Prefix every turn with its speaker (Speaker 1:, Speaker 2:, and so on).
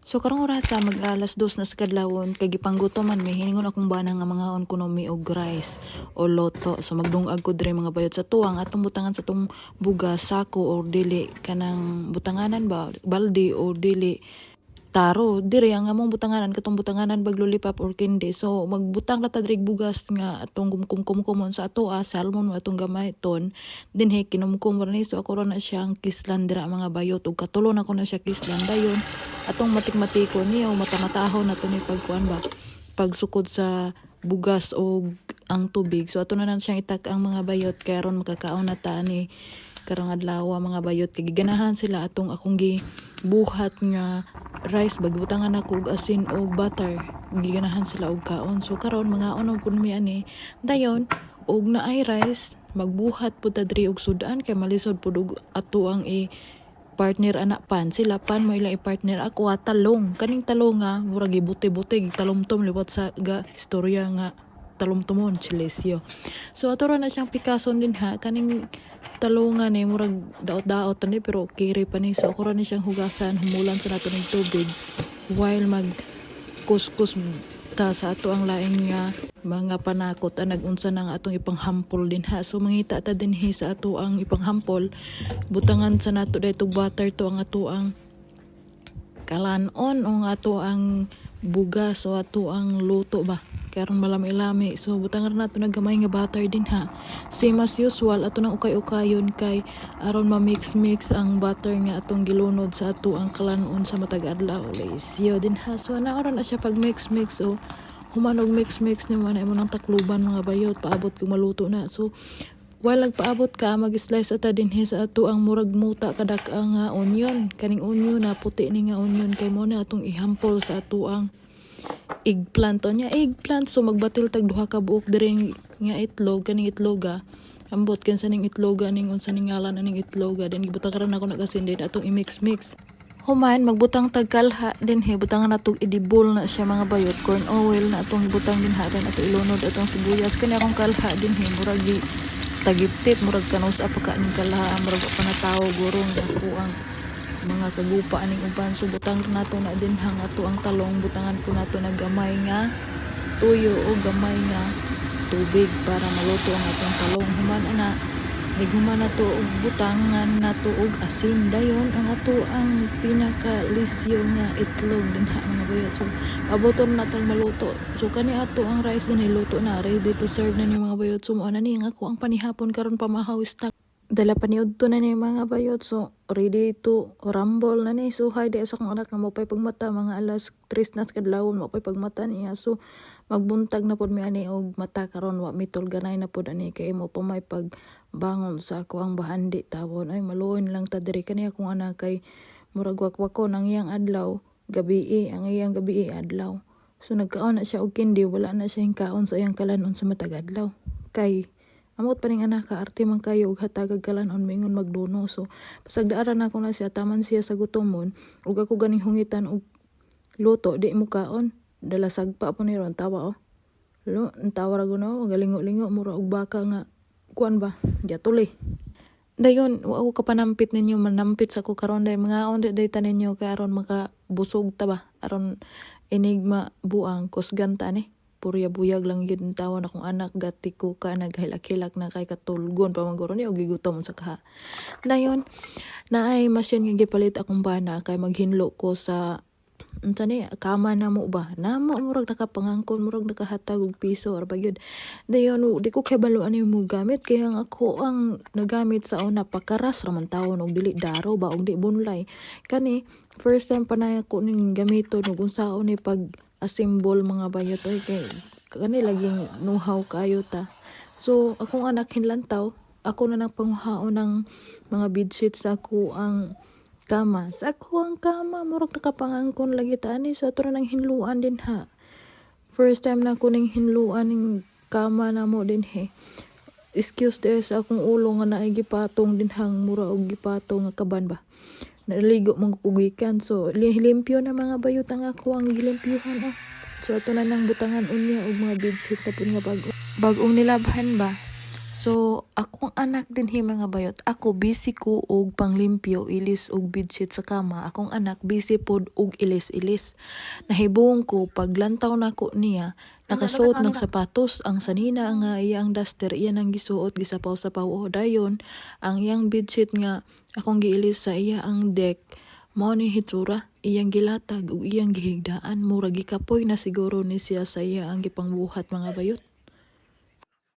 Speaker 1: So karong orasa, mag-alas 2 na sa kadlawon, kay gipanggutom man mi, hiningon akong bana nga mangaon kuno mi og rice o loto. So magdungag ko diri, mga bayot, sa tuwang atong butangan sa tong bugas, sako or dili kanang butanganan ba, balde o dili taro diri ang among butanganan, katong butanganan bag lollipop or candy. So magbutang ra ta diri bugas nga atong kumkumkumon sa ato a salmon mo atong gamiton dinhi, kinumkum ra ni. So ako ra na siyang kislan dira, mga bayot, ug katulo na ko na siya kislan. Dayon atong matik-matiko niya o matamatahon nato ni pagkuan ba, pagsukod sa bugas o ang tubig. So ato na lang siyang itak ang, mga bayot, kay aron makakaon na ta ni karong adlaw, mga bayot, kay giganahan sila atong akong gibuhat nga rice, bagbutangan ako og asin og butter. Giganahan sila og kaon. So karon mangaon na pud mi ani. Dayon og naay rice, magbuhat pud ta diri og sudan kay malisod pud og ato ang i partner ana pan. Sila pan mo ila i-partner, ako talong. Kaning talong nga murag gibuti-buti, gitalomtom liwat sa ga istorya nga talomtomon chilesyo. So ato ra na siyang pikason din ha. Kaning talungan ni murag daot-daot ani, pero kiri pa ni. So ako ra ni siyang hugasan, humulan sa nato ng tubig while mag kuskus ta sa ato ang lain nga mga panakot ang nagunsa na nga atong ipanghampol din ha. So mangita ta dinhi sa ato ang ipanghampol, butangan sa nato dayto butter to ang ato ang kalanon o ang ato ang bugas o ato ang luto ba, karon malami-lami. So butangan nato ng gamay nga butter din ha. Same as usual, ato nang ukay-ukayon kay aron ma-mix-mix ang butter nga atong gilunod sa ato ang kalanon sa matag adlaw lesyo din ha. So ana na siya pag mix-mix o human og mix-mix ni mo na imo nang takluban, mga bayot, paabot kung maluto na. So while nagpaabot ka, mag-slice ata dinhi sa ato ang murag muta kadak ang onion. Kaning onion na puti ni nga onion kay mo na atong ihampol sa ato ang eggplant o niya eggplant. So magbatil tag duha ka buok diri nga itlog, kaning itloga. Ambot kinsa ning itloga ning unsa ning ngalan aning itloga. Then gibutang karon ako nagasin din atong i-mix mix. Human magbutang tag kalha dinhi, butangan natog idibol na siya, mga bayot, corn oil na atong ibutang dinha, then ato ilunod atong sibuyas. Kani akong kalha dinhi murag gi tagiptip, murag kanus pa ka ning kalha, murag wa pa natawo guro nga ako ang mga kagupa aning uban. So butang nato na dinha nga ato ang talong, butangan po nato na gamay nga tuyo o gamay nga tubig para maluto ang atong talong. Human ana, nighuman nato og butangan nato og asin, dayon ang ato ang pinakalisyo nga itlog dinha, mga bayot. So aboton natong maluto. So kani ato ang rice din luto na, ready to serve na ni, mga bayot. So mo na ni ang ako ang panihapon karon, pamahaw stock dala pa ni udto na ni, mga bayot. So ready to rumble na ni. So hi di sa akong anak na mopay pagmata, mga alas 3 na sa kadlawon mopay pagmata niya. So magbuntag na pod mi ani og mata karon, wa mi tulganay na pod ani kay mo pa may pagbangon sa ako ang bahandi tawon. Ay, maluoy lang ta diri. Kani akong anak kay murag wakwako nang iyang adlaw gabi, ang iyang gabi adlaw. So nagkaon na siya og candy, wala na siya kaon sa iyang kalanon sa matag adlaw kay amot pa ning anak ka, arte man kayo og hatag og kalanon, mingon magduno. So pasagdaaran nako na siya, taman siya sa gutomon, ug ako ganing hungitan og luto, di mo kaon, dala sagpa po ni ron. Tawa oh, lo ang tawa ra guno, galingo-lingo mura og baka nga kuan ba jatuli. Dayon wa ako kapanampit ninyo, manampit sa ko karon day mangaon di day ta ninyo kay aron makabusog ta ba, aron enigma buang kusgan ta ni. Purya buyag lang yun tawon akong anak, gati ko ka naghilak-hilak na kay katulgon pa man guro ni og gigutom sa kaha. Dayon naay machine nga gipalit akong bana kay maghinlo ko sa unsa ni kama namo ba, namo murag nakapangangkon, murag nakahatag og piso or ba gyud. Dayon di ko kabalo ani mo gamit kay ang ako ang nagamit sa una pakaras ra man tawon og dili daro ba og di bunlay. Kani first time pa na ako ning gamiton ug unsaon ni pag assemble, mga bayot, oy, kay kani laging know-how kayo ta. So akong anak hinlantaw, ako na nang panguhaon ng mga bedsheet sa ako ang kama. Sa ako ang kama, murag nakapangangkon lagi ta ani. So ato na nang hinluan din ha. First time na ko ning hinluan ning kama namo din he. Excuse de sa akong ulo nga naay gipatong din hang mura og gipatong nga kaban ba. Naligo man ko gikan. So limpyo na, mga bayot, ang ako ang gilimpyuhan oh. So ato na nang butangan unya og mga bedsheet na pud nga bag-ong nilabhan ba. So, akong anak dinhi, mga bayot, ako busy ko og panglimpyo, ilis og bedsheet sa kama. Akong anak busy pod og ilis-ilis. Nahibong ko paglantaw nako niya, nakasuot ng sapatos ang sanina nga iyang duster, iya nang gisuot, gisapaw-sapaw. O dayon ang iyang bedsheet nga akong giilis sa iya ang deck, mao ni hitsura, iyang gilatag ug iyang gihigdaan. Mura gikapoy na siguro ni siya sa iya ang gipangbuhat, mga bayot.